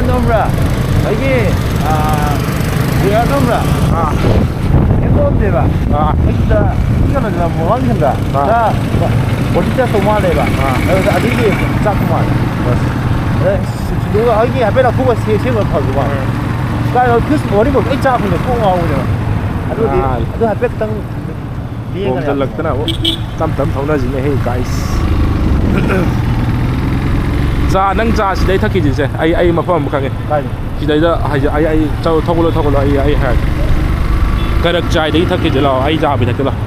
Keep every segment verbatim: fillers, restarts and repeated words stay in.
ꯅꯣꯝꯕ꯭ꯔꯥ? ꯑꯩꯒꯤ, ꯑꯥ, ꯕꯣꯌꯥ ꯅꯣꯝꯕ꯭ꯔꯥ? ꯑꯥ꯫ ꯍꯦꯟꯗꯣꯛꯑꯝꯗꯦꯕ꯫ ꯑꯥ꯫ ꯑꯩꯁꯤꯗ ꯃꯤ ꯀꯩꯅꯣꯗ ꯃꯃꯥꯡ ꯁꯟꯗ ꯑꯥ꯫ ꯈꯔ ꯕꯣꯗꯤ ꯇꯧ ꯃꯥꯜꯂꯦꯕ꯫ ꯑꯥ꯫ ꯑꯗꯨꯗ ꯑꯗꯨꯒꯤ ꯆꯥꯛꯄ ꯃꯥꯜꯂꯦ꯫ ꯑꯁ꯫ ꯑꯗ ꯁꯤꯡꯖꯨꯒ ꯑꯩꯒꯤ ꯍꯥꯏꯐꯦꯠ ꯂꯧꯊꯣꯛꯑꯒ ꯁꯦ-, ꯁꯦꯝꯕ ꯐꯕ ꯃꯥꯜꯂꯦ꯫ ꯎꯝ꯫ ꯀꯥꯏꯗ ꯐ꯭ꯌꯨꯁ ꯃꯔꯤꯃꯛ ꯂꯣꯏ ꯆꯥꯛꯄꯅꯦ ꯀꯣꯛ ꯉꯥꯎꯕꯅꯦꯕ꯫ ꯑꯗꯨꯗꯤ ꯑꯥ꯫ ꯑꯗꯨ ꯍꯥꯏꯐꯦꯠꯇꯪ ꯂꯦꯡꯉꯒ ꯊꯣꯝꯖꯤꯜꯂꯛꯇꯅ ꯑꯃꯨꯛ ꯇꯞ ꯇꯞ ꯊꯧꯅꯁꯤꯅꯦ ꯍꯦ ꯒꯥꯏꯁ꯫ ꯆꯥ, ꯅꯪ ꯆꯥ ꯁꯤꯗꯩ ꯊꯛꯈꯤꯁꯤꯁꯦ꯫ ꯑꯩ, ꯑꯩ ꯃꯐꯝ ꯑꯃ ꯈꯪꯉꯦ꯫ ꯀꯥꯏꯗ? ꯁꯤꯗꯩꯗ ꯍꯥꯏꯁꯦ, ꯑꯩ, ꯑꯩ ꯆꯧ-, ꯊꯧꯒꯠꯂꯣ, ꯊꯧꯒꯠꯂꯣ, ꯑꯩ, ꯑꯩ ꯍꯥꯏꯔꯒꯦ꯫ ꯀꯔꯛ ꯆꯥꯏꯗꯒꯤ ꯊꯛꯈꯤꯁꯦ ꯂꯥꯛꯑꯣ, ꯑꯩ ꯆꯥ ꯄꯤꯊꯛꯀꯦ ꯂꯥꯛꯑꯣ꯫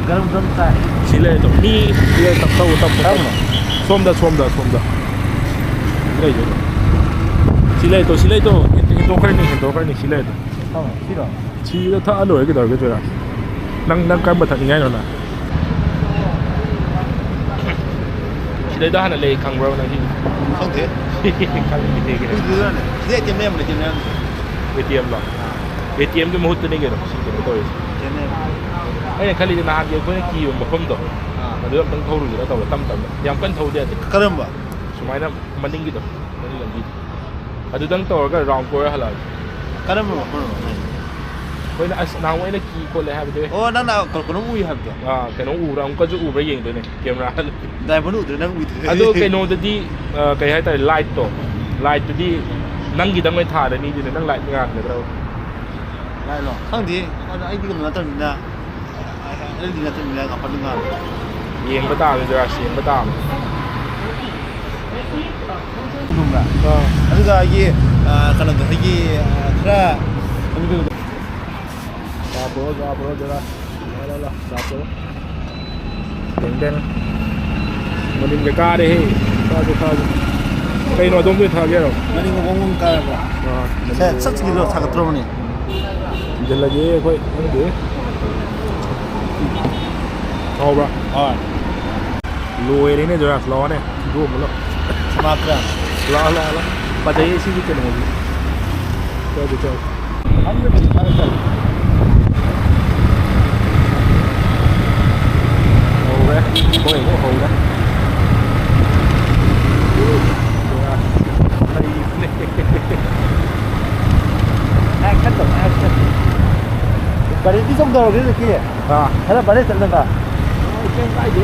ꯒꯔꯝ ꯒꯔꯝ ꯆꯥꯏ꯫ ꯁꯤ ꯂꯩꯔꯦ ꯇꯧ꯫ ꯃꯤ ꯁꯤ ꯂꯩꯔꯦ ꯇꯧ, ꯇꯧ, ꯇꯧ, ꯇꯧ꯫ ꯀꯔꯝꯕꯅꯣ? ꯁꯣꯝꯗ, ꯁꯣꯝꯗ, ꯁꯣꯝꯗ꯫ ꯁꯤ ꯂꯩꯔꯦ ꯇꯧ꯫ ꯁꯤ ꯂꯩꯔꯦ ꯇꯧ, ꯁꯤ ꯂꯩꯔꯦ ꯇꯧ꯫ ꯍꯦꯟ-, ꯍꯦꯟꯗꯣꯛꯈ꯭ꯔꯅꯤ, ꯍꯦꯟꯗꯣꯛꯈ꯭ꯔꯅꯤ, ꯁꯤ ꯂꯩꯔꯦ ꯇꯧ꯫ ꯀꯔꯝꯕꯅꯣ? ꯁꯤꯔꯣ? ꯁꯤꯗ ꯊꯛꯑ ꯂꯣꯏꯔꯦ ꯀꯩꯗꯧꯔꯒꯦ, ꯖꯣꯏꯔꯥꯖ? ꯅꯪ, ꯅꯪ ꯀꯔꯝꯕ ꯊꯛꯅꯤꯡꯉꯥꯏꯅꯣ ꯅꯪ? ꯁꯤꯗꯩꯗ ꯍꯥꯟꯅ ꯂꯩ ꯈꯪꯕ꯭ꯔꯕ ꯅꯪ ꯁꯤ? ꯈꯪꯗꯦ꯫ ꯈꯪꯗꯦ, ꯀꯩꯒꯤꯅꯣ? ꯁꯤꯗꯩꯗꯅꯦ꯫ ꯁꯤꯗ ꯑꯦ ꯇꯤ ꯑꯦꯝ ꯂꯩꯔꯝꯕꯅꯦ, ꯑꯦ ꯇꯤ ꯑꯦꯝ ꯂꯩꯔꯝꯕꯅꯦ꯫ A T ꯑꯦꯝꯗꯣ? ꯑꯦ ꯇꯤ ꯑꯦꯝꯗꯨꯒꯤ ꯃꯍꯨꯠꯇꯅꯤ ꯀꯩꯅꯣ ꯁꯤ ꯀꯩꯅꯣ ꯇꯧꯔꯤꯁꯦ꯫ ꯑꯦ ꯇꯤ ꯑꯦꯝ ꯂꯩꯔꯝꯕꯅꯦ꯫ ꯑꯩꯅ ꯈꯜꯂꯤꯁꯦ ꯅꯍꯥꯟꯒꯤ ꯑꯩꯈꯣꯏꯅ ꯀꯤꯕ ꯃꯐꯝꯗꯣ, ꯑꯥ꯫ ꯑꯗꯨꯗ ꯑꯝꯇꯪ ꯊꯧꯔꯨꯁꯤꯔ ꯇꯧꯕ, ꯇꯞ ꯇꯞꯅ꯫ ꯌꯥꯝ ꯀꯟꯅ ꯊꯧꯗ ꯌꯥꯗꯦ꯫ ꯀꯔꯝꯕ? ꯁꯨꯃꯥꯏꯅ ꯃꯅꯤꯡꯒꯤꯗꯣ, ꯃꯅꯤꯡ ꯂꯝꯕꯤ꯫ ꯑꯗꯨꯗꯪ ꯇꯧꯔꯒ ꯔꯥꯎꯟ ꯀꯣꯏꯔ ꯍꯜꯂꯛꯑꯒꯦ꯫ ꯀꯔꯝꯕ ꯃꯐꯝꯅꯣ ꯅꯪ? ꯑꯩꯈꯣꯏꯅ ꯑꯁ ꯅꯍꯥꯟꯋꯥꯏ ꯑꯩꯅ ꯀꯤ ꯈꯣꯠꯂꯦ ꯍꯥꯏꯕꯗꯣ꯫ ꯑꯣ, ꯅꯪꯅ ꯀꯩꯅꯣ, ꯀꯩꯅꯣꯝ ꯎꯏ ꯍꯥꯏꯕꯗꯣ? ꯑꯥ, ꯀꯩꯅꯣꯝ ꯎꯕ꯭ꯔꯥ? ꯑꯃꯨꯛꯀꯁꯨ ꯎꯕ꯭ꯔꯥ ꯌꯦꯡꯗꯣꯏꯅꯦ ꯀꯦꯃꯦꯔꯥ꯫ ꯗ꯭ꯔꯥꯏꯚꯔꯅ ꯎꯗ꯭ꯔꯦ, ꯅꯪ ꯎꯏꯗ꯭ꯔꯦ꯫ ꯑꯗꯣ ꯀꯩꯅꯣꯗꯗꯤ, ꯑ, ꯀꯩ ꯍꯥꯏꯇꯥꯔꯦ, ꯂꯥꯏꯠꯇꯣ, ꯂꯥꯏꯠꯇꯨꯗꯤ ꯅꯪꯒꯤꯗꯪ ꯑꯣꯏꯅ ꯊꯥꯔꯅꯤ ꯑꯗꯨꯅ, ꯅꯪ ꯂꯥꯏꯠ ꯉꯥꯟꯒꯗ꯭ꯔꯕ? ꯂꯥꯏꯠꯂꯣ? ꯈꯪꯗꯦ꯫ ꯑꯗꯣ ꯑꯩꯗꯤ ꯀꯩꯅꯣ ꯅꯠꯇꯕꯅꯤꯅ, ꯑꯩꯗꯤ ꯅꯠꯇꯕꯅꯤꯅ ꯉꯥꯛꯄꯗꯤ ꯉꯥꯜꯂꯦ꯫ ꯌꯦꯡꯕ ꯇꯥꯕꯅꯤ, ꯖꯣꯏꯔꯥꯖ, ꯌꯦꯡꯕ ꯇꯥꯕꯅꯤ꯫ ꯈꯪꯕ꯭ꯔꯥ? ꯑꯥ꯫ ꯑꯗꯨꯒ ꯑꯩꯒꯤ, ꯑ, ꯀꯩꯅꯣꯗꯣ, ꯑꯩꯒꯤ, ꯑ, ꯈꯔ ꯆꯥ ꯄꯨꯔꯛꯑꯣ, ꯆꯥ ꯄꯨꯔꯛꯑꯣ, ꯖꯣꯏꯔꯥꯖ꯫ ꯂꯥ, ꯂꯥ, ꯂꯥ, ꯆꯥ ꯄꯨꯔꯛꯑꯣ꯫ ꯇꯦꯡ ꯇꯦꯡ꯫ ꯃꯅꯤꯟꯒ ꯀꯥꯔꯦꯍꯦ꯫ ꯊꯛꯑꯁꯦ, ꯊꯛꯑꯁꯦ꯫ ꯀꯩꯅꯣ ꯑꯗꯣꯝꯗ ꯑꯣꯏꯅ ꯊꯛꯑꯒꯦ ꯍꯥꯏꯔꯣ? ꯃꯅꯤꯟꯒ ꯋꯪ ꯋꯪ ꯀꯥꯔꯕ꯭ꯔꯣ? ꯑꯥ, ꯁꯦ, ꯃꯅꯤꯟꯒ ꯆꯠꯁꯤꯔꯣ? ꯊꯥꯒꯠꯇ꯭ꯔꯣꯕꯅꯦ? ꯊꯤꯟꯖꯤꯜꯂꯒꯦ ꯑꯩꯈꯣꯏ, ꯈꯪꯗꯦ꯫ ꯍꯥꯎꯕ꯭ꯔꯥ? ꯍꯣꯏ꯫ ꯂꯣꯏꯔꯦꯅꯦ ꯖꯣꯏꯔꯥꯖ, ꯂꯥꯛꯑꯣꯅꯦ, ꯊꯤꯗꯣꯛꯑꯝꯃꯨ ꯂꯥꯛꯑꯣ꯫ ꯁꯃꯥꯇ꯭ꯔ꯫ ꯂꯥꯛꯑꯣ, ꯂꯥꯛꯑꯣ, ꯂꯥꯛꯑꯣ꯫ ꯐꯖꯩꯌꯦ ꯁꯤꯒꯤ ꯀꯩꯅꯣꯁꯦ꯫ ꯆꯠꯂꯁꯦ, ꯆꯠꯂꯁꯦ꯫ ꯍꯧꯔꯦ꯫ ꯍꯣꯏ, ꯑꯃꯨꯛ ꯍꯧꯔꯦ꯫ ꯖꯣꯏꯔꯥꯖ꯫ ꯒꯥꯔꯤꯗꯤ ꯆꯣꯡꯊꯔꯒꯦ ꯍꯧꯖꯤꯛꯀꯤ꯫ ꯑꯥ꯫ ꯈꯔ ꯚꯥꯏꯔꯦꯜ ꯆꯠꯅꯕ꯫ ꯀꯩꯝ ꯀꯥꯏꯗꯦ꯫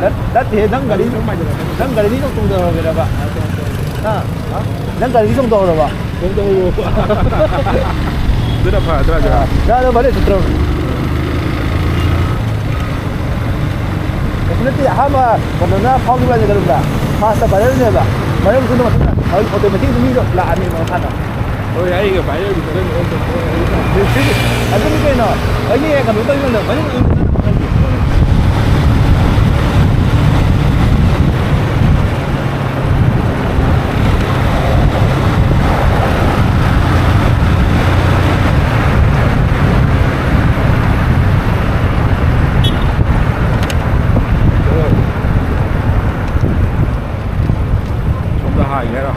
ꯅꯠ-, ꯅꯠꯇꯦ, ꯅꯪ ꯒꯥꯔꯤ, ꯅꯪ ꯒꯥꯔꯤꯗꯤ ꯆꯣꯡꯊꯔꯒꯦꯔꯕ? ꯍꯥ? ꯅꯪ ꯒꯥꯔꯤꯗꯤ ꯆꯣꯡꯊꯍꯧꯔꯕ? ꯑꯗꯨꯅ ꯐꯗ꯭ꯔꯥ, ꯖꯒꯥ? ꯑꯥ, ꯖꯒꯥꯗꯣ ꯚꯥꯏꯔꯦꯜ ꯆꯠꯇ꯭ꯔꯕꯅꯤ꯫ ꯀꯩꯁꯨ ꯅꯠꯇꯦ, ꯑꯍꯥꯟꯕ ꯀꯩꯅꯣꯅ ꯐꯥꯎꯈꯤꯕ ꯍꯥꯏꯁꯦ ꯀꯩꯅꯣꯗ, ꯐꯥꯔꯁꯇ ꯚꯥꯏꯔꯦꯜꯅꯦꯕ꯫ ꯚꯥꯏꯔꯦꯜ ꯃꯇꯨꯡꯗ ꯃꯊꯪꯗ ꯍꯧꯖꯤꯛ ꯑꯣꯇꯣꯃꯦꯇꯤꯛ ꯃꯤꯗꯣ ꯂꯥꯛꯑꯅꯦꯕ ꯃꯈꯥꯗ꯫ ꯍꯣꯏ, ꯑꯩꯒ ꯚꯥꯏꯔꯦꯜꯒꯤ ꯈꯔ ꯅꯉꯣꯟꯗ ꯑꯗꯨꯅꯤ ꯀꯩꯅꯣ, ꯑꯩꯒꯤ ꯀꯩꯅꯣ ꯇꯧꯔꯤꯉꯩꯗ ꯚꯥꯏꯔꯦꯜ ꯑꯣꯏꯔꯤꯉꯩꯗ ꯅꯪ ꯍꯥꯏꯗꯤ꯫ ꯁꯣꯝꯗ ꯍꯥꯏꯒꯦ ꯍꯥꯏꯔꯣ?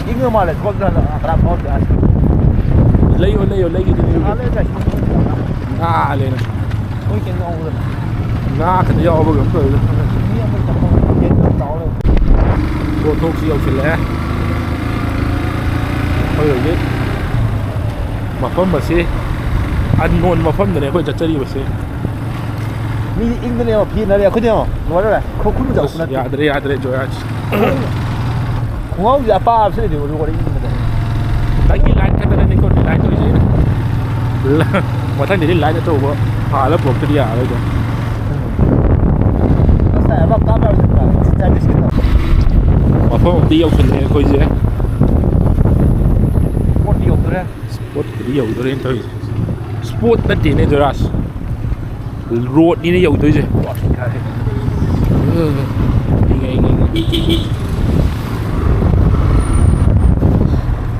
ꯏꯪꯉ ꯃꯥꯜꯂꯦ, ꯊꯣꯛꯂꯛꯇ꯭ꯔꯥ? ꯀꯅꯥ ꯊꯣꯛꯂꯛꯇꯦ ꯑꯁ꯫ ꯂꯩꯌꯣ, ꯂꯩꯌꯣ, ꯂꯩꯒꯤꯗꯤ ꯂꯩꯒꯤꯗꯤ꯫ ꯅꯥꯜꯂꯦ ꯀꯩꯁꯨ꯫ ꯅꯥꯜꯂꯦꯅ꯫ ꯃꯣꯏ ꯀꯩꯅꯣ ꯌꯥꯎꯕꯗꯣ꯫ ꯉꯥ ꯈꯛꯇ ꯌꯥꯎꯕ ꯀꯩꯅꯣꯝ ꯇꯧꯋꯤꯗ꯫ ꯃꯤ ꯑꯃ ꯆꯠꯄ ꯒꯦꯠ ꯆꯥꯎ ꯂꯩ꯫ ꯄꯣꯠꯊꯣꯛꯁꯤ ꯌꯧꯁꯤꯜꯂꯛꯑꯦ꯫ ꯑꯩꯈꯣꯏ ꯍꯧꯖꯤꯛ ꯃꯐꯝ ꯑꯁꯤ unknown ꯃꯐꯝꯗꯅꯦ ꯑꯩꯈꯣꯏ ꯆꯠꯆꯔꯤꯕꯁꯤ꯫ ꯃꯤꯗꯤ ꯏꯪꯗꯅ ꯌꯦꯡꯉꯣ, ꯐꯤ ꯏꯟꯅꯔꯦ, ꯑꯩꯈꯣꯏꯗꯤ ꯌꯦꯡꯉꯣ, ꯂꯣꯏꯔꯦ꯫ ꯈꯨ-, ꯈꯨꯔꯨ ꯆꯥꯎ ꯑꯁ, ꯈꯨꯅꯠꯇꯦ꯫ ꯌꯥꯗ꯭ꯔꯦ, ꯌꯥꯗ꯭ꯔꯦ, ꯖꯣꯌꯥꯁ꯫ ꯈꯣꯡꯒ꯭ꯔꯥꯎꯁꯦ ꯑꯄꯥꯕ ꯁꯦꯠꯂꯤꯅꯦ, ꯑꯗꯨ ꯋꯥꯔꯤ ꯏꯪꯕꯗ꯫ ꯅꯪꯒꯤ ꯂꯥꯏꯠ ꯈꯛꯇꯅꯦ ꯅꯤꯀꯣꯟ ꯂꯥꯏꯠ ꯇꯧꯔꯤꯁꯦ ꯑꯩꯅ꯫ ꯂ-, ꯃꯊꯪꯗꯗꯤ ꯂꯥꯏꯠ ꯑꯆꯧꯕ ꯍꯥꯜꯂ ꯄꯨꯔꯛꯇꯗꯤ ꯌꯥꯔꯔꯣꯏꯗ꯫ ꯉꯁꯥꯏ ꯑꯃ ꯀꯥꯞꯄ ꯌꯥꯎꯁꯤꯟꯕ, ꯆꯤꯟꯖꯥꯛꯀꯤ ꯁꯤꯠꯇꯣ꯫ ꯃꯐꯝ ꯑꯃꯗꯤ ꯌꯧꯁꯤꯜꯂꯛꯑꯦ ꯑꯩꯈꯣꯏꯁꯦ꯫ ꯄꯣꯠꯇꯤ ꯌꯧꯗꯣꯔꯦ꯫ ꯁ꯭ꯄꯣꯠꯄꯨꯗꯤ ꯌꯧꯗꯣꯔꯦꯅ ꯇꯧꯔꯤꯁꯦ꯫ ꯁ꯭ꯄꯣꯠ ꯅꯠꯇꯦꯅꯦ ꯖꯣꯔꯥꯖ꯫ ꯔꯣꯗꯅꯤꯅꯦ ꯌꯧꯗꯣꯏꯁꯦ꯫ ꯏꯪꯉꯦ, ꯏꯪꯉꯦ, ꯏꯪꯉꯦ꯫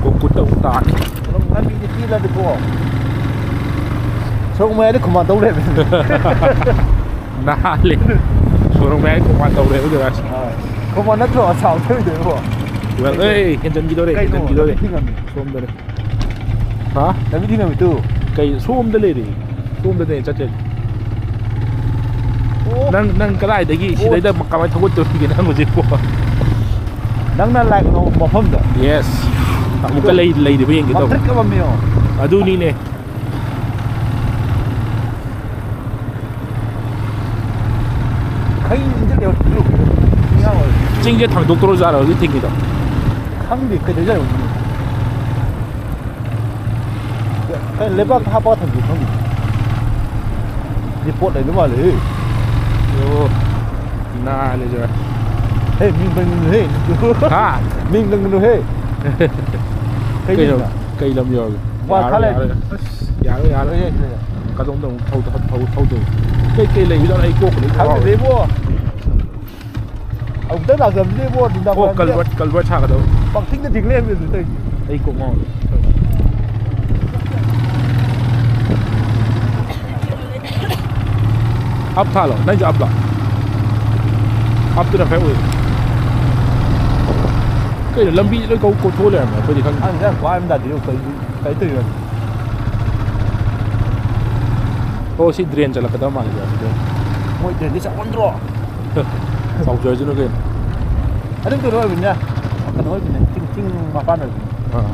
ꯀꯣꯡꯀꯨꯠꯇ ꯑꯃꯨꯛ ꯇꯥꯔꯦ꯫ ꯂꯝꯕꯤꯁꯦ ꯄꯤꯛꯑꯗꯤꯀꯣ꯫ ꯁꯣꯔꯣꯛ ꯃꯌꯥꯏꯗ ꯈꯨꯃꯥꯟ ꯇꯧ ꯂꯩꯔꯝꯃꯦ꯫ ꯅꯥꯜꯂꯦ꯫ ꯁꯣꯔꯣꯛ ꯃꯌꯥꯏꯗ ꯈꯨꯃꯥꯟ ꯇꯧꯔꯦꯕ ꯖꯣꯔꯥꯖ꯫ ꯑꯥ꯫ ꯈꯨꯃꯥꯟ ꯅꯠꯇ꯭ꯔꯣ ꯑꯁꯥꯝ ꯇꯧꯔꯤꯗꯣ ꯏꯕꯣ? ꯑꯦ, ꯍꯦꯟꯖꯟꯈꯤꯗꯣꯔꯦ, ꯀꯩꯅꯣ? ꯍꯦꯟꯖꯟꯈꯤꯗꯣꯔꯦ꯫ ꯂꯝꯕꯤ ꯊꯤꯡꯉꯝꯃꯤ꯫ ꯁꯣꯝꯗꯅꯦ꯫ ꯍꯥ? ꯂꯝꯕꯤ ꯊꯤꯡꯉꯝꯃꯤ ꯇꯨ꯫ ꯀꯩ, ꯁꯣꯝꯗ ꯂꯩꯔꯦ꯫ ꯁꯣꯝꯗꯅꯦ ꯆꯠꯇꯣꯏꯁꯦ꯫ ꯑꯣ꯫ ꯅꯪ ꯅꯪ ꯀꯗꯥꯏꯗꯒꯤ ꯁꯤꯗꯩꯗ ꯀꯃꯥꯏꯅ ꯊꯧꯒꯠꯇꯣꯔꯤꯒꯦ ꯅꯪ ꯍꯧꯖꯤꯛꯄꯣ? ꯅꯪꯅ ꯂꯥꯏꯛ ꯅꯣꯡ ꯃꯐꯝꯗ ꯑꯦꯁ, ꯑꯃꯨꯛꯀ ꯂꯩ ꯂꯩꯔꯤꯕ ꯌꯦꯡꯒꯦ ꯇꯧꯕ꯫ ꯃꯛꯇ꯭ꯔꯤꯛ ꯑꯃ ꯃꯤꯌꯣ꯫ ꯑꯗꯨꯅꯤꯅꯦ꯫ ꯈꯩ ꯏꯟꯖꯜꯂꯦꯕ ꯇꯨꯂꯨꯞ꯫ ꯉꯥ ꯑꯣꯏꯔꯦ꯫ ꯆꯤꯡꯁꯦ ꯊꯥꯡꯗꯣꯛꯇꯧꯔꯖꯥꯠꯂꯣ ꯍꯧꯖꯤꯛ ꯊꯤꯡꯉꯤꯗꯣ? ꯈꯪꯗꯦ ꯀꯩꯗꯧꯖꯥꯠꯅꯣ꯫ ꯀꯩ ꯂꯩꯕꯥꯛꯇ ꯍꯥꯞꯄꯒ ꯊꯝꯕꯤꯌꯨ ꯈꯪꯗꯦ꯫ ꯔꯤꯄꯣꯔꯠ ꯂꯩꯕ ꯃꯥꯜꯂꯦ꯫ ꯑꯣ꯫ ꯅꯥꯜꯂꯦ ꯖꯣꯏ꯫ ꯍꯦ, ꯃꯤꯡ ꯄꯟꯒꯅꯨꯍꯦ꯫ ꯍꯥ? ꯃꯤꯡ ꯄꯟꯒꯅꯨꯍꯦ꯫ ꯀꯩ ꯀꯩꯅꯣ? ꯃꯤꯡꯅꯣ? ꯀꯩ ꯂꯝ ꯌꯧꯔꯒꯦ? ꯋꯥ ꯌꯥꯔꯣꯏ, ꯈꯜꯂꯦ꯫ ꯌꯥꯔꯣꯏ꯫ ꯑꯁ, ꯌꯥꯔꯣꯏ, ꯌꯥꯔꯣꯏ꯫ ꯂꯣꯏꯔꯦ, ꯂꯣꯏꯔꯦ꯫ ꯀꯗꯣꯝꯗ ꯑꯃꯨꯛ ꯊꯧ-, ꯊꯧ-, ꯊꯧ-, ꯊꯧꯗꯣꯏꯅꯣ? ꯀꯩ ꯀꯩ ꯂꯩꯕꯖꯥꯠꯅꯣ? ꯑꯩ ꯀꯣꯛꯀ ꯂꯣꯏ ꯉꯥꯎꯔꯦ꯫ ꯈꯪꯗꯦꯕꯣ꯫ ꯑꯃꯨꯛꯇ ꯂꯥꯛꯆꯕꯁꯤꯗ ꯏꯕꯣ, ꯅꯨꯡꯗꯥꯡ ꯑꯣ, ꯋꯥꯏꯔꯝꯁꯦ꯫ ꯀꯜꯚꯔꯠ, ꯀꯜꯚꯔꯠ ꯁꯥꯒꯗꯕ꯫ ꯄꯪꯊꯤꯡꯗ ꯊꯤꯡ ꯂꯩꯔꯝꯃꯦ ꯑꯗꯨ ꯇꯧꯔꯤꯁꯦ꯫ ꯑꯩ ꯀꯣꯛ ꯉꯥꯎꯔꯦ꯫ ꯑꯞ ꯊꯥꯜꯂꯣ, ꯅꯪꯁꯨ ꯑꯞꯂꯣ? ꯑꯞꯇꯨꯅ ꯈꯔ ꯑꯣꯏ꯫ ꯀꯩꯅꯣ, ꯂꯝꯕꯤ ꯂꯣꯏ ꯀꯧ-, ꯀꯣꯊꯣꯛꯑ ꯂꯩꯔꯝꯃꯦ, ꯑꯩꯈꯣꯏꯗꯤ ꯈꯪꯗꯦ꯫ ꯈꯪꯗꯦ, ꯒ꯭ꯌꯥꯟ ꯑꯃ ꯇꯥꯗꯦ, ꯀꯩ, ꯀꯩ ꯇꯧꯔꯤꯅꯣ? ꯑꯣ, ꯁꯤ ꯗ꯭ꯔꯦꯟ ꯆꯠꯂꯛꯀꯗꯕ ꯃꯥꯜꯂꯦ, ꯁꯤꯗ꯫ ꯃꯣꯏ ꯗ꯭ꯔꯦꯟꯗꯤ ꯆꯥꯎꯃꯟꯗ꯭ꯔꯣ? ꯆꯥꯎꯖꯔꯁꯅꯨ ꯀꯩꯅꯣ꯫ ꯑꯗꯨꯝ ꯀꯩꯅꯣ ꯑꯣꯏꯕꯅꯤꯅ, ꯀꯩꯅꯣ ꯑꯣꯏꯕꯅꯦ, ꯆꯤꯡ, ꯆꯤꯡ ꯃꯄꯥꯟ ꯑꯣꯏꯕꯅꯦ꯫ ꯑꯥ꯫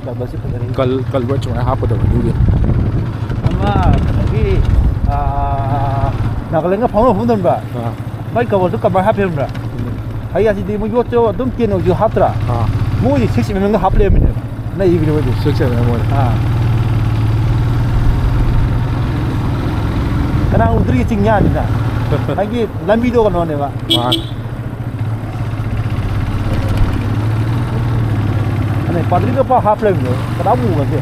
ꯗꯕꯜꯁꯤ ꯐꯖꯔꯦ꯫ ꯀꯜ-, ꯀꯜꯚꯔꯠ ꯁꯨꯃꯥꯏꯅ ꯍꯥꯞꯀꯗꯕ ꯑꯗꯨꯒꯤ꯫ ꯑꯃ ꯀꯩꯅꯣꯒꯤ, ꯑꯥ, ꯅꯥꯒꯥꯂꯦꯟꯒ ꯐꯥꯎꯅꯕ ꯃꯐꯝꯗꯣ ꯈꯪꯕ꯭ꯔꯥ? ꯑꯥ꯫ ꯃꯥꯏ ꯀꯕꯔꯗꯨ ꯀꯃꯥꯏꯅ ꯍꯥꯞꯄꯦ ꯈꯪꯕ꯭ꯔꯥ? ꯎꯝ꯫ ꯑꯩ ꯑꯁꯤꯗꯤ ꯃꯣꯏ ꯌꯣꯠꯁꯨ ꯑꯗꯨꯝ ꯇꯦꯟ ꯑꯣꯏꯁꯨ ꯍꯥꯞꯇ꯭ꯔꯥ? ꯑꯥ꯫ ꯃꯣꯏꯗꯤ ꯁꯤꯛꯁ ꯑꯦꯝ ꯑꯦꯝꯒ ꯍꯥꯞ ꯂꯩꯔꯝꯃꯤꯅꯦꯕ꯫ ꯅꯛꯏꯕꯤꯅꯦ ꯃꯣꯏꯗꯤ꯫ ꯁꯤꯛꯁ ꯑꯦꯝ ꯑꯦꯝ ꯑꯣꯏꯅ꯫ ꯑꯥ꯫ ꯀꯅꯥ ꯎꯗ꯭ꯔꯤ ꯆꯤꯡ ꯌꯥꯅꯤꯅ? ꯍꯥꯏꯗꯤ ꯂꯝꯕꯤꯗꯣ ꯀꯩꯅꯣꯅꯦꯕ꯫ ꯃꯥꯅꯤ꯫ ꯑꯗꯩ ꯄꯥꯗ꯭ꯔꯤꯒ ꯄꯥꯎ ꯍꯥꯞ ꯂꯩꯕꯗꯣ ꯀꯅꯥꯝ ꯎꯒꯗꯦ꯫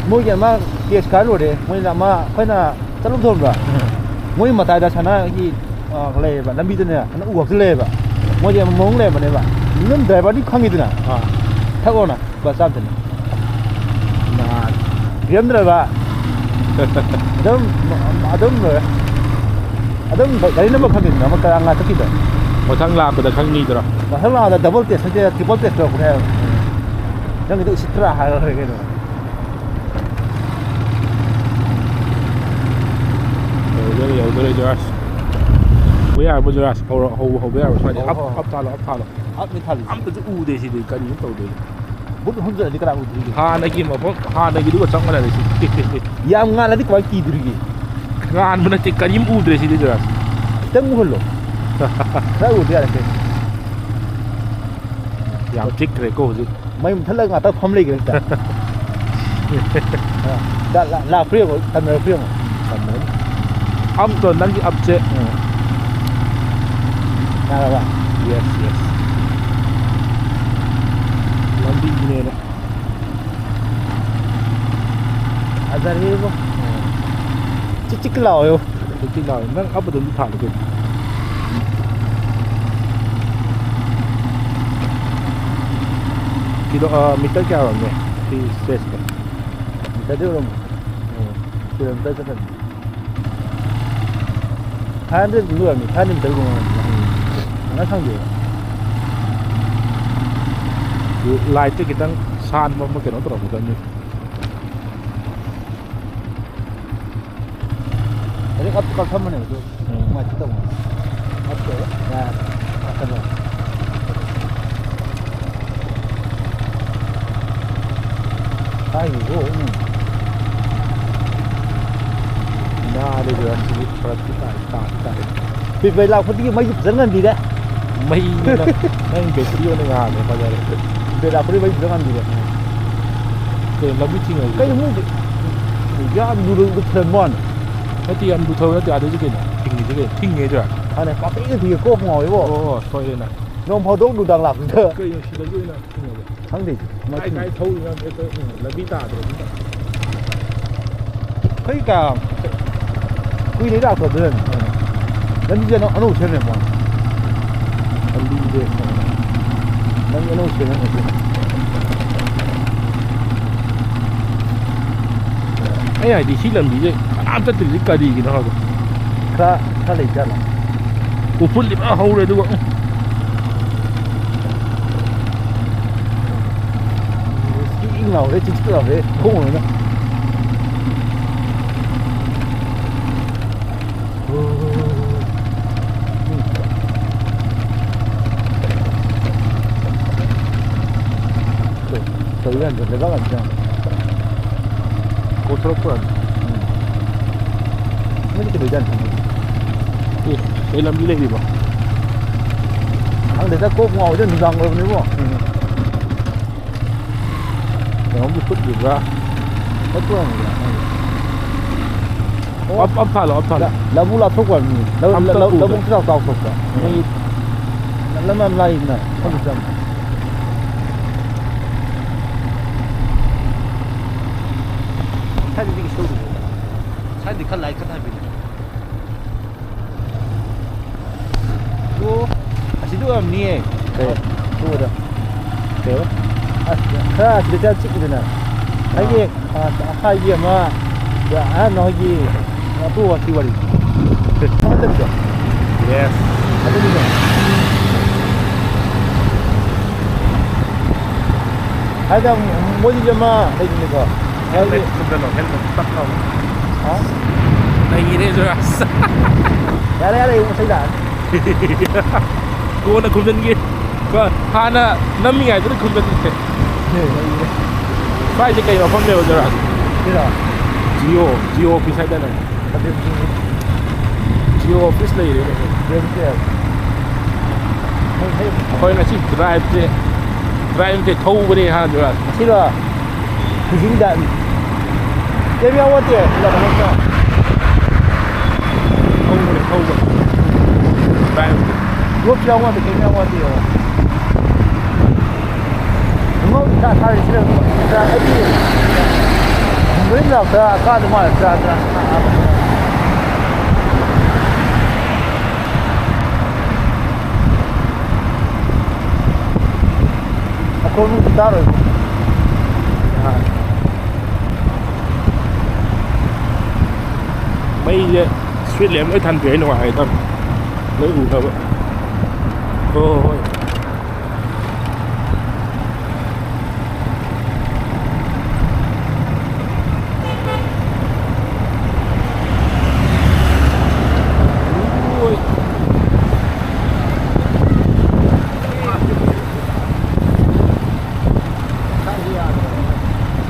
ꯃꯣꯏꯒꯤ ꯑꯃ ꯀꯦꯁ ꯈꯔ ꯂꯣꯏꯔꯦ꯫ ꯃꯣꯏꯅ ꯑꯃ ꯑꯩꯈꯣꯏꯅ ꯆꯠꯂꯨ ꯊꯣꯟꯕ꯫ ꯎꯝ꯫ ꯃꯣꯏ ꯃꯇꯥꯏꯗ ꯁꯅꯥꯒꯤ, ꯑ, ꯂꯩꯌꯦꯕ, ꯂꯝꯕꯤꯗꯅꯦ ꯁꯅꯥ ꯎ ꯈꯛꯇ ꯂꯩꯌꯦꯕ꯫ ꯃꯣꯏꯁꯦ ꯑꯃ ꯃꯑꯣꯡ ꯂꯩꯔꯝꯕꯅꯦꯕ꯫ ꯑꯗꯨꯝ ꯗ꯭ꯔꯥꯏꯚꯔꯗꯤ ꯈꯪꯉꯤꯗꯅ꯫ ꯑꯥ꯫ ꯊꯛꯑꯣꯅ꯫ ꯂꯨꯄꯥ ꯆꯥꯝꯃꯗꯅꯤ꯫ ꯅꯍꯥꯟ꯫ ꯄꯤꯔꯝꯗ꯭ꯔꯕ? ꯑꯗꯨꯝ, ꯑꯗꯨꯝ ꯂꯣꯏꯔꯦ꯫ ꯑꯗꯨꯝ ꯒꯥꯔꯤ ꯅꯝꯕꯔ ꯈꯪꯉꯤꯗꯅ, ꯑꯃ ꯀꯔꯥꯡ ꯉꯥ ꯆꯠꯈꯤꯗꯣ꯫ ꯃꯊꯪ ꯂꯥꯛꯄꯗ ꯈꯪꯅꯤꯗ꯭ꯔꯣ? ꯃꯊꯪ ꯂꯥꯛꯄꯗ ꯗꯕꯜ ꯇꯦꯁ ꯅꯠꯇꯦ, ꯇ꯭ꯔꯤꯄꯜ ꯇꯦꯁ ꯇꯧꯔꯛꯄꯅꯦ ꯍꯥꯏꯕ꯫ ꯅꯪꯒꯤꯗꯣ ꯎꯁꯤꯠꯇ꯭ꯔꯥ ꯍꯥꯏꯔ ꯂꯣꯏꯔꯦ ꯀꯩꯅꯣ꯫ ꯌꯧꯔꯦ, ꯌꯧꯗꯣꯔꯦ, ꯖꯣꯔꯥꯖ꯫ ꯍꯧꯕ ꯌꯥꯔꯕꯣ, ꯖꯣꯔꯥꯖ? ꯍꯧꯔꯣ, ꯍꯧꯕ, ꯍꯧꯕ ꯌꯥꯔꯕꯣ ꯁ꯭ꯋꯥꯏꯗ? ꯍꯧ, ꯑꯞ, ꯍꯧ꯫ ꯑꯞ ꯊꯥꯜꯂꯣ, ꯑꯞ ꯊꯥꯜꯂꯣ꯫ ꯑꯞꯅꯤ ꯊꯥꯜꯂꯤꯁꯦ꯫ ꯑꯝꯇꯁꯨ ꯎꯗꯦ ꯁꯤꯗꯤ, ꯀꯔꯤꯅꯣ ꯇꯧꯗꯣꯏꯁꯦ? ꯕꯨꯠ ꯍꯨꯝꯖꯤꯜꯂꯗꯤ ꯀꯅꯥ ꯎꯗꯣꯔꯤꯒꯦ? ꯍꯥꯟꯅꯒꯤ ꯃꯐꯝ, ꯍꯥꯟꯅꯒꯤꯗꯨꯒ ꯆꯞ ꯃꯥꯟꯅꯔꯦ ꯁꯤꯗꯤ꯫ ꯌꯥꯝ ꯉꯥꯜꯂꯗꯤ ꯀꯃꯥꯏꯅ ꯀꯤꯗꯣꯔꯤꯒꯦ? ꯉꯥꯟꯕ ꯅꯠꯇꯦ, ꯀꯔꯤꯝ ꯎꯗ꯭ꯔꯦ ꯁꯤꯗꯤ, ꯖꯣꯔꯥꯖ꯫ ꯈꯤꯇꯪ ꯎꯍꯜꯂꯣ꯫ ꯈꯔ ꯎꯗ ꯌꯥꯔꯦ ꯀꯩꯅꯣ꯫ ꯌꯥꯝ ꯆꯤꯛꯈ꯭ꯔꯦꯀꯣ ꯍꯧꯖꯤꯛ꯫ ꯃꯩ ꯃꯨꯊꯠꯂꯒ ꯉꯥꯛꯇꯪ ꯐꯝ ꯂꯩꯒꯦ ꯍꯦꯛꯇ꯫ ꯑ, ꯂꯥ-, ꯂꯥ-, ꯂꯥꯛꯄ꯭ꯔꯥ ꯌꯦꯡꯉꯣ, ꯇꯝꯅꯔꯛꯄ꯭ꯔꯥ ꯌꯦꯡꯉꯣ꯫ ꯎꯝ, ꯇꯝꯅꯔꯛ-, ꯑꯞꯇꯣ, ꯅꯪꯒꯤ ꯑꯞꯁꯦ꯫ ꯎꯝ꯫ ꯌꯥꯔꯕ? Yes, yes. ꯂꯝꯕꯤꯁꯤꯅꯦꯅ꯫ ꯐꯖꯔꯦꯕꯣ꯫ ꯎꯝ꯫ ꯆꯤꯛ ꯆꯤꯛ ꯂꯥꯎꯋꯦꯕꯣ꯫ ꯆꯤꯛ ꯆꯤꯛ ꯂꯥꯎꯋꯦ꯫ ꯅꯪ ꯑꯞ ꯑꯗꯨꯝ ꯊꯥꯜꯂꯨ ꯀꯩꯅꯣ꯫ ꯀꯤꯂꯣ-, ꯑ, ꯃꯤꯇꯔ ꯀꯌꯥ ꯑꯣꯏꯔꯝꯅꯤ ꯁꯤ ꯁ꯭ꯇ꯭ꯔꯦꯆꯇꯣ? ꯃꯤꯇꯔꯗꯤ ꯑꯣꯏꯔꯝꯃꯣꯏ꯫ ꯎꯝ꯫ ꯀꯤꯂꯣꯃꯤꯇꯔ ꯆꯠꯈ꯭ꯔꯅꯤ꯫ Five hundred ꯃꯨꯛ ꯑꯣꯏꯔꯝꯅꯤ, five hundred ꯃꯤꯇꯔꯒꯨꯝꯕ ꯑꯣꯏꯔꯝꯅꯤ꯫ ꯎꯝ꯫ ꯐꯖꯅ ꯈꯪꯗꯦꯕ꯫ ꯂꯥꯏꯠꯁꯦ ꯈꯤꯇꯪ ꯁꯥꯟꯕ ꯑꯃ ꯀꯩꯅꯣ ꯇꯧꯔꯝꯒꯗꯕꯅꯤ꯫ ꯍꯧꯖꯤꯛ ꯑꯞ ꯀꯛꯊꯠꯄꯅꯦꯕ ꯑꯗꯨ꯫ ꯎꯝ꯫ ꯅꯨꯡꯉꯥꯏꯇꯦ ꯇꯧꯕꯅꯦ꯫ ꯑꯞꯇꯣ ꯌꯥꯔꯦ꯫ ꯀꯛꯊꯠꯂꯣ꯫ ꯍꯥꯏꯈꯤꯕ ꯑꯣꯏꯅꯤ꯫ ꯅꯥꯗꯦ ꯖꯣꯔꯥꯖ, ꯁꯤꯗꯤ ꯐꯔꯛꯇꯤ ꯇꯥꯏ, ꯇꯥꯗꯤ ꯇꯥꯏ꯫ ꯄꯤꯠꯕꯦꯛ ꯂꯥꯛꯄꯗꯒꯤ ꯃꯩꯁꯨ ꯐꯖꯅ ꯉꯥꯟꯕꯤꯔꯦ꯫ ꯃꯩꯅꯤꯅ ꯅꯪ ꯕꯦꯇ꯭ꯔꯤ ꯑꯣꯏꯅ ꯉꯥꯜꯂꯦ, ꯐꯖꯔꯦ꯫ ꯄꯤꯠꯕꯦꯛ ꯂꯥꯛꯄꯗꯒꯤ ꯃꯩ ꯐꯖꯅ ꯉꯥꯟꯕꯤꯔꯦ꯫ ꯀꯩꯅꯣ ꯂꯝꯕꯤ ꯊꯤꯡꯉꯤꯁꯦ? ꯀꯩꯅꯣ ꯃꯣꯏꯗꯤ ꯌꯥꯝ ꯂꯨꯔꯨ ꯊꯤꯔꯝꯕ ꯋꯥꯅꯤ꯫ ꯅꯠꯇꯦ, ꯌꯥꯝ ꯂꯨꯊꯕ ꯅꯠꯇꯦ, ꯑꯥꯗꯩꯁꯨ ꯀꯩꯅꯣ ꯊꯤꯡꯉꯤꯁꯦ ꯀꯩꯅꯣ? ꯊꯤꯡꯉꯦ ꯖꯣꯔꯥꯖ꯫ ꯃꯥꯅꯦ, ꯄꯥꯛꯇꯛꯅ ꯊꯤꯡꯉꯦ, ꯀꯣꯛ ꯉꯥꯎꯋꯦꯕꯣ꯫ ꯑꯣ, ꯑꯣ, ꯁꯣꯏꯔꯦ ꯅꯪ꯫ ꯅꯣꯡ ꯐꯥꯗꯣꯛ ꯅꯨꯡꯗꯥꯡ ꯂꯥꯛꯄꯗ꯫ ꯀꯩꯅꯣ ꯁꯤꯗꯁꯨ ꯑꯣꯏꯅ ꯊꯤꯡꯉꯤꯁꯦ? ꯈꯪꯗꯦ꯫ ꯀꯥꯏ ꯀꯥꯏ ꯊꯧꯔꯤꯅꯣ ꯈꯪꯗꯦ, ꯂꯝꯕꯤ ꯇꯥꯗ꯭ꯔꯦ ꯑꯗꯨꯝ꯫ ꯑꯩꯈꯣꯏ ꯀꯌꯥ ꯀꯨꯏꯔꯦ ꯂꯥꯛꯇꯕꯗꯨꯗꯅꯦ꯫ ꯂꯝꯕꯤꯁꯦ ꯑꯅꯧ-, ꯑꯅꯧꯕ ꯁꯦꯝꯃꯦꯀꯣ꯫ ꯂꯝꯕꯤꯁꯦ ꯂꯝꯕꯤ ꯑꯅꯧꯕ ꯁꯦꯝꯃꯦ ꯉꯁꯤ꯫ ꯑꯩ ꯍꯥꯏꯗꯤ ꯁꯤ ꯂꯝꯕꯤꯁꯦ ꯀꯅꯥꯝ ꯆꯠꯇ꯭ꯔꯤꯁꯦ ꯀꯔꯤꯒꯤꯅꯣ ꯍꯥꯏꯕ? ꯈꯔ, ꯈꯔ ꯂꯩꯖꯥꯠꯂꯣ? ꯎꯐꯨꯜꯗꯤ ꯐꯖꯅ ꯍꯧꯔꯦ ꯑꯗꯨꯒ, ꯎꯝ꯫ ꯏꯪ ꯏꯪ ꯂꯥꯎꯔꯦ, ꯆꯤꯛ ꯆꯤꯛ ꯂꯥꯎꯔꯦ, ꯈꯣꯡ ꯑꯣꯏꯅ꯫ ꯂꯩꯕꯥꯛ ꯌꯥꯝ ꯆꯪꯉꯦ꯫ ꯀꯣꯊꯣꯔꯛꯄ꯫ ꯎꯝ꯫ ꯃꯣꯏꯗꯤ ꯀꯩꯗꯧꯖꯥꯠꯅꯣ ꯈꯪꯗꯦ꯫ ꯑꯦ, ꯀꯩ ꯂꯝꯕꯤ ꯂꯩꯔꯤꯕ? ꯈꯪꯗꯦꯗ, ꯀꯣꯛ ꯉꯥꯎꯋꯤꯗ, ꯅꯨꯡꯗꯥꯡ ꯑꯣꯏꯔꯕꯅꯤꯕꯣ꯫ ꯎꯝ꯫ ꯀꯩꯅꯣꯝꯗꯤ ꯐꯨꯠꯂꯤꯕ꯭ꯔꯥ? ꯐꯨꯠꯄ ꯑꯣꯏꯔꯝꯒꯅꯤꯗ꯫ ꯑꯣ꯫ ꯑꯞ, ꯑꯞ ꯊꯥꯜꯂꯣ, ꯑꯞ ꯊꯥꯜꯂꯣ꯫ ꯂ-, ꯂꯧꯕꯨꯛ ꯂꯥꯞꯊꯣꯛꯄ ꯑꯣꯏꯔꯝꯅꯤ꯫ ꯂꯧ-, ꯑꯝꯇ ꯂꯧ-, ꯎꯗ꯭ꯔꯦ꯫ ꯂꯧꯕꯨꯛꯁꯨ ꯆꯥꯎ ꯆꯥꯎꯊꯣꯛꯄ꯫ ꯎꯝ꯫ ꯃꯣꯏꯒꯤ ꯂꯝ ꯌꯥꯝ ꯂꯥꯏꯗꯅ, ꯈꯪꯗꯦ ꯆꯪꯉꯦ꯫ ꯁ꯭ꯋꯥꯏꯗꯗꯤ ꯀꯩꯁꯨ ꯇꯧꯗꯦ꯫ ꯁ꯭ꯋꯥꯏꯗꯗꯤ ꯈꯔ ꯂꯥꯏ ꯈꯔ ꯊꯥꯕꯤꯔꯦ꯫ ꯑꯣ, ꯑꯁꯤꯗ ꯑꯣꯏꯔꯝꯅꯤꯌꯦ꯫ ꯀꯩ? ꯇꯣꯛꯑꯣꯗ꯫ ꯀꯩꯕ? ꯑꯁ, ꯈꯔ ꯑꯁꯤꯗ ꯈꯔ ꯆꯤꯛꯏꯗꯅ꯫ ꯑꯥ꯫ ꯑꯩꯒꯤ, ꯑꯥ, ꯑꯈꯥꯏꯒꯤ ꯑꯃ, ꯑꯥ, ꯅꯣꯏꯒꯤ ꯑꯇꯣ ꯑꯁꯤ ꯋꯥꯔꯤ꯫ ꯈꯪꯍꯟꯗꯕꯤꯗꯣ꯫ Yes꯫ ꯑꯗꯨꯅꯤꯗꯣ꯫ ꯍꯥꯏꯗꯤ ꯃꯣꯗꯤꯁꯦ ꯑꯃ ꯂꯩꯕꯅꯤꯀꯣ꯫ Helmet ꯈꯨꯝꯖꯜꯂꯣ, helmet ꯇꯛ ꯂꯥꯎ꯫ ꯍꯥ? ꯅꯩꯔꯦ ꯖꯣꯔꯥꯁ꯫ ꯌꯥꯔꯦ, ꯌꯥꯔꯦ, ꯑꯩ ꯏꯁꯩ ꯂꯥꯛꯑꯅꯤ꯫ ꯀꯣꯟꯅ ꯈꯨꯝꯖꯟꯒꯦ꯫ ꯀꯣ, ꯍꯥꯟꯅ ꯅꯝꯃꯤꯉꯩꯗꯨꯗ ꯈꯨꯝꯖꯟꯒꯦ꯫ ꯁ꯭ꯋꯥꯏꯁꯦ ꯀꯩ ꯃꯐꯝꯅꯦꯕ ꯖꯣꯔꯥꯁ? ꯁꯤꯔꯣ? Jio, Jio office ꯍꯥꯏꯗꯥꯏꯅꯦ? Jio office ꯂꯩꯔꯦꯅꯦ꯫ ꯑꯩꯈꯣꯏ ꯉꯁꯤ driveꯁꯦ, driveꯁꯦ ꯊꯧꯕꯅꯦ ꯍꯥ ꯖꯣꯔꯥꯁ꯫ ꯉꯁꯤꯔꯣ? ꯈꯨꯖꯤꯡꯗ ꯀꯩꯝ ꯌꯥꯎ ꯅꯠꯇꯦ, ꯁꯤꯗ ꯃꯅꯨꯡꯗ꯫ ꯊꯧꯕꯅꯦ, ꯊꯧꯕ꯫ Driveꯁꯦ꯫ ꯌꯣꯠꯁꯨ ꯌꯥꯎ ꯅꯠꯇꯦ, ꯀꯩꯝ ꯌꯥꯎ ꯅꯠꯇꯦ꯫ ꯈꯨꯡꯒꯪ ꯏꯁꯥ ꯏꯁꯥꯒꯤ ꯁꯤꯗ ꯍꯥꯏꯗꯤ ꯒ꯭ꯔꯤꯟ ꯂꯥꯛꯇ ꯀꯥꯗ ꯃꯥꯜꯂꯦ ꯇ꯭ꯔꯥ ꯇ꯭ꯔꯥ꯫ ꯑꯀꯣꯟꯕꯗꯤ ꯇꯥꯔꯣꯏ꯫ ꯃꯩꯁꯦ street lamp ꯂꯣꯏ ꯊꯥꯟꯕꯤꯔꯦ, ꯅꯨꯡꯉꯥꯏꯔꯦ ꯇꯧꯔꯦ꯫ ꯂꯣꯏ ꯎꯅꯕ꯫ ꯍꯣꯏ, ꯍꯣꯏ, ꯍꯣꯏ꯫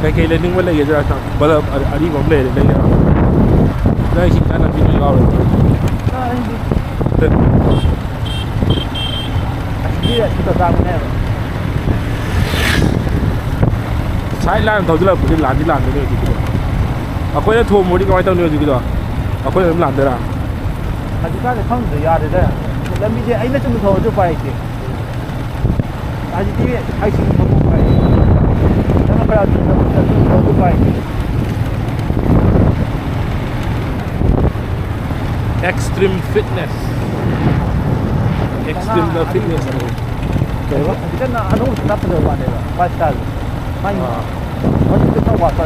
ꯀꯩꯀꯩ ꯂꯩꯅꯤꯡꯕ ꯂꯩꯒꯦ? ꯖꯔꯥ ꯕꯜꯕ ꯑꯔꯤꯕ ꯑꯃ ꯂꯩꯔꯦ, ꯂꯩꯒꯦꯔꯥ? ꯅꯪ ꯏꯁꯤꯡ ꯆꯥꯅꯕ ꯄꯤꯕ ꯌꯥꯎꯔꯣꯏ꯫ ꯁꯥꯏꯠ ꯂꯥꯏꯟ ꯊꯧꯖꯤꯜꯂꯛꯄꯗꯤ ꯂꯥꯟꯗꯤ ꯂꯥꯟꯗꯣꯏꯅꯦ ꯍꯧꯖꯤꯛꯀꯤꯗꯣ꯫ ꯑꯩꯈꯣꯏꯅ ꯊꯣꯝꯃꯨꯔꯗꯤ ꯀꯃꯥꯏꯅ ꯇꯧꯅꯤ ꯍꯧꯖꯤꯛꯀꯤꯗꯣ? ꯑꯩꯈꯣꯏꯅ ꯑꯗꯨꯝ ꯂꯥꯟꯗꯣꯏꯔꯥ? ꯍꯧꯖꯤꯛꯀꯥꯟꯗꯤ ꯈꯪꯗ꯭ꯔꯦ, ꯌꯥꯗ꯭ꯔꯦꯗ꯫ ꯂꯝꯕꯤꯁꯦ ꯑꯩꯅ ꯆꯨꯝꯅ ꯊꯧꯔꯁꯨ ꯎꯄꯥꯏ ꯂꯩꯇꯦ꯫ ꯍꯧꯖꯤꯛꯇꯤ ꯍꯥꯏꯁꯤꯡ ꯊꯧꯕ ꯎꯄꯥꯏ ꯂꯩꯇꯦ꯫ ꯅꯪꯅ ꯈꯔ ꯆꯨꯝꯅ ꯊꯧꯔꯁꯨ ꯎꯄꯥꯏ ꯂꯩꯇꯦ꯫ Extreme fitness. Extreme ꯗ fitness ꯍꯥꯏꯕ꯫ ꯀꯩꯕ? ꯍꯧꯖꯤꯛꯀꯥꯟ ꯑꯅꯧꯕꯁꯤ ꯈꯔ ꯐꯖꯕ ꯋꯥꯠꯂꯦꯕ, ꯐꯥꯏꯚ ꯁ꯭ꯇꯥꯔꯁꯦ꯫ ꯃꯥꯒꯤ ꯑꯥ꯫ ꯍꯧꯖꯤꯛꯇꯤ ꯈꯔ ꯋꯥꯠꯄ꯫